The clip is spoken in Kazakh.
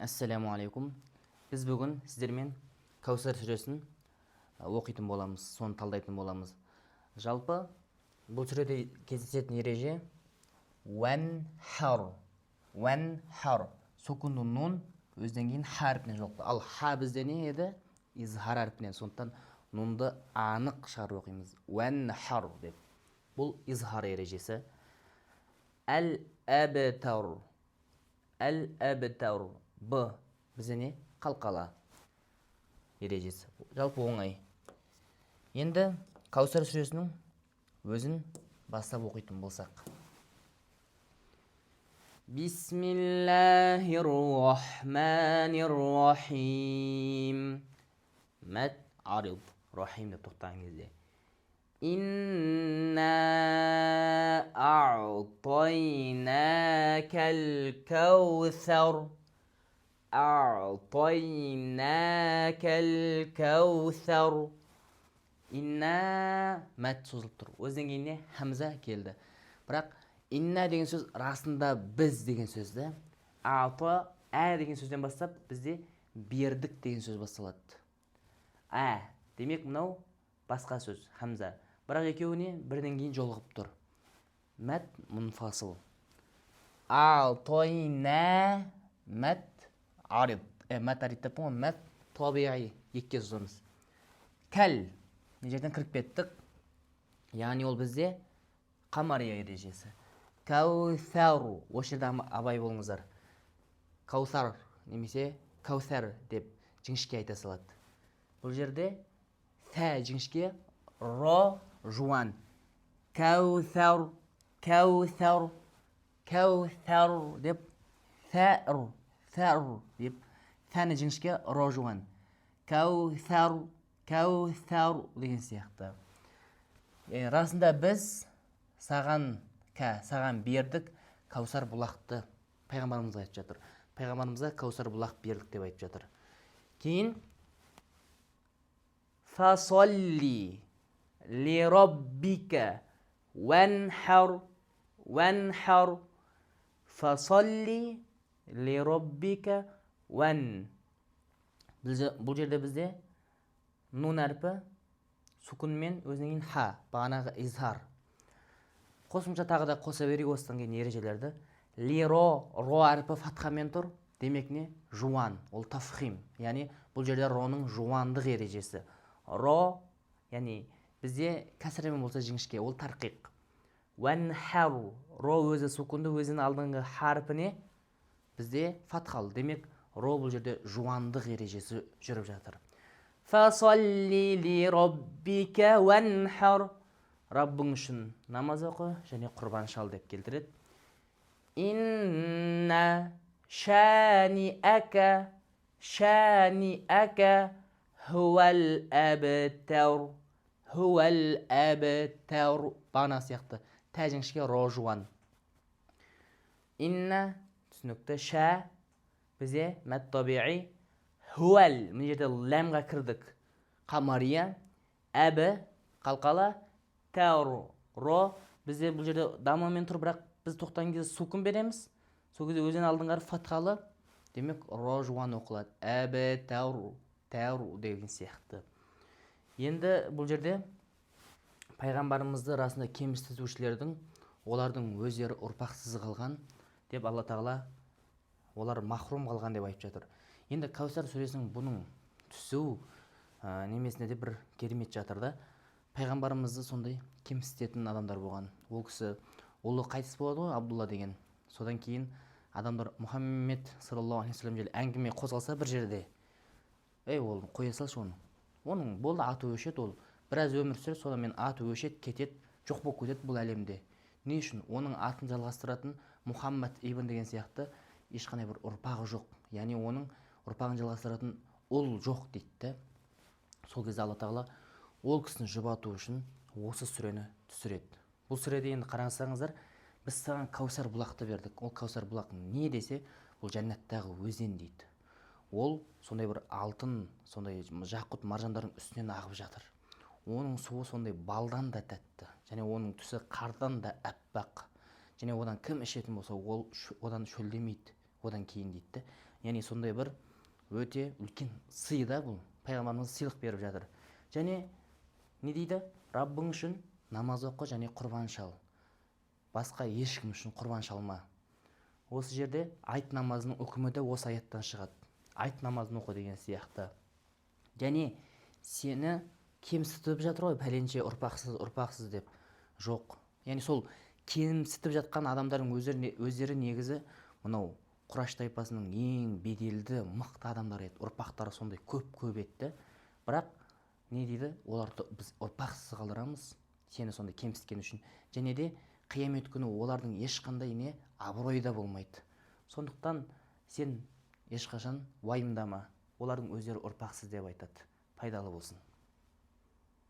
Ассаляму алейкум. Біз бүгін сіздермен Кәусар сүресін оқитын боламыз, соны талдайтын боламыз. Жалпы бұл сүреде кездесетін ереже: уәнхар, уәнхар. Сукунды нун өзінен кейін ха әрпінен жолықты. Ал ха бізде не еді? Изхар әрпінен. Сондықтан нунды анық шығарып оқимыз, уәнхар деп. Бұл изхар ережесі. Әл әбтар, әл әбтар. Б бізде не? Қалқала ережесі. Жалпы оңай. Енді Кәусар сүресінің өзін бастап оқитын болсақ: Бисмиллахир рахманир рахим. Мәд арид, рахим деп тоқтаған кезде: Инна а'тайнакал кәусар, а'тайнакал кәусар. Инна, мәд созылып тұр, өзінен кейін не? Хамза келді. Бірақ инна деген сөз расында біз деген сөз да. Ата, ә деген сөзден бастап бізде бердік деген сөз басталады. Ә демек, мынау басқа сөз, хамза. Бірақ екеуіне бірінен кейін жолығып тұр. Мәд мұнфасыл. Алтойна, мәд арид, мәд арид деппін ғой, мәд табиғи, екіге созамыз. Кәл, мына жерден кіріп кеттік, яғни ол бізде қамария ережесі. Кәусар, осы жерде абай болыңыздар, каусар немесе кәусар деп жіңішке айта салады. Бұл жерде сә жіңішке, ро жуан. Кәусар, кәусар, кәусар деп, сәр, сәр деп, сәні жіңішке, ро жуан. Кәусар, кәусар деген сияқты. Расында біз саған, саған бердік кәусар бұлақты. Пайғамбарымызға айтып жатыр, пайғамбарымызға кәусар бұлақ бердік деп айтып жатыр. Кейін: фасалли ли роббика уанхар, уанхар. Фасалли ли роббика уан. Бұл жерде бізде нун әрпі сукунмен, өзінен кейін ха, бағанағы изхар. Қосымша тағы да қоса берейік осыдан кейін ережелерді. Ли, ро, ро әрпі фатхамен тұр, демек не? Жуан, ол тафхим, яғни бұл жерде роның жуандық ережесі. Ро, яғни бізде кәсіремен болса жіңішке, ол тарқиқ. Уәнхару, ро өзі сукунды, өзінің алдыңғы харпіне бізде фатхалы, демек ро бұл жерде жуандық ережесі жүріп жатыр. Фасалли ли роббика уанхар, Раббың үшін намаз оқы және құрбан шал деп келтіреді. Инна шаниака, шаниака хуал абтар, хуал абтар. Бағана сияқты тә жіңішке, ро жуан. Инна түсінікті. Ша бізде мәд табиғи. Хуал, мына жерде ләмға кірдік, қамария. Әбі қалқала, тәр, ро бізде бұл жерде дамамен тұр, бірақ біз тоқтаған кезде сукун береміз. Сол кезде өзінен алдыңғы әріп фатхалы, демек ро жуан оқылады. Әбі тәр, тәр деген сияқты. Енді бұл жерде пайғамбарымызды расында кемсітушілердің, олардың өздері ұрпақсыз қалған деп, Алла тағала олар махрұм қалған деп айтып жатыр. Енді Кәусар сүресінің бұның түсу немесінде де бір керемет жатыр да. Пайғамбарымызды сондай кемсітетін адамдар болған. Ол кісі ұлы қайтыс болады ғой, Абдулла деген. Содан кейін адамдар Мұхаммед саллаллаху алейхи вассалам жайлы әңгіме қозғалса бір жерде: «Ей, ол қоя салшы оны, оның болды, аты өшеді, ол біраз өмір сүреді, содан кейін аты өшеді, кетеді, жоқ болып кетеді бұл әлемде. Не үшін? Оның атын жалғастыратын Мұхаммад ибн деген сияқты ешқандай бір ұрпағы жоқ, яғни оның ұрпағын жалғастыратын ұл жоқ», — дейді да. Сол кезде Алла тағала ол кісіні жұбату үшін осы сүрені түсіреді. Бұл сүреде енді қарасаңыздар, біз саған кәусар бұлақты бердік. Ол кәусар бұлақ не десе, бұл жәннаттағы өзен дейді. Ол сондай бір алтын, сондай жақұт маржандардың үстінен ағып жатыр. Оның суы сондай балдан да тәтті және оның түсі қардан да аппақ және одан кім ішетін болса, ол одан шөлдемейді. Одан кейін дейді де. Яғни сондай бір өте үлкен сый да бұл. Пайғамбарымыз сыйлық беріп жатыр. Және не дейді? Раббың үшін намаз оқы және құрбан шал. Басқа ешкім үшін құрбан шалма. Осы жерде айт намазының үкімі де осы аяттан шығады. Айт намазын оқы деген сияқты. Және сені кемсітіп жатыр ғой, пәленше ұрпақсыз, ұрпақсыз деп. Жоқ. Яғни сол кемсітіп жатқан адамдардың өздері негізі мынау Құраш тайпасының ең беделді, мықты адамдары еді. Ұрпақтары сондай көп-көп еді. Бірақ не дейді? Оларды біз ұрпақсыз қалдырамыз, сені сондай кемсіткен үшін. Және де қиямет күні олардың ешқандай не абыройы да болмайды. Сондықтан сен ешқашан уайымдама, олардың өздері ұрпақсыз деп айтады. Пайдалы болсын.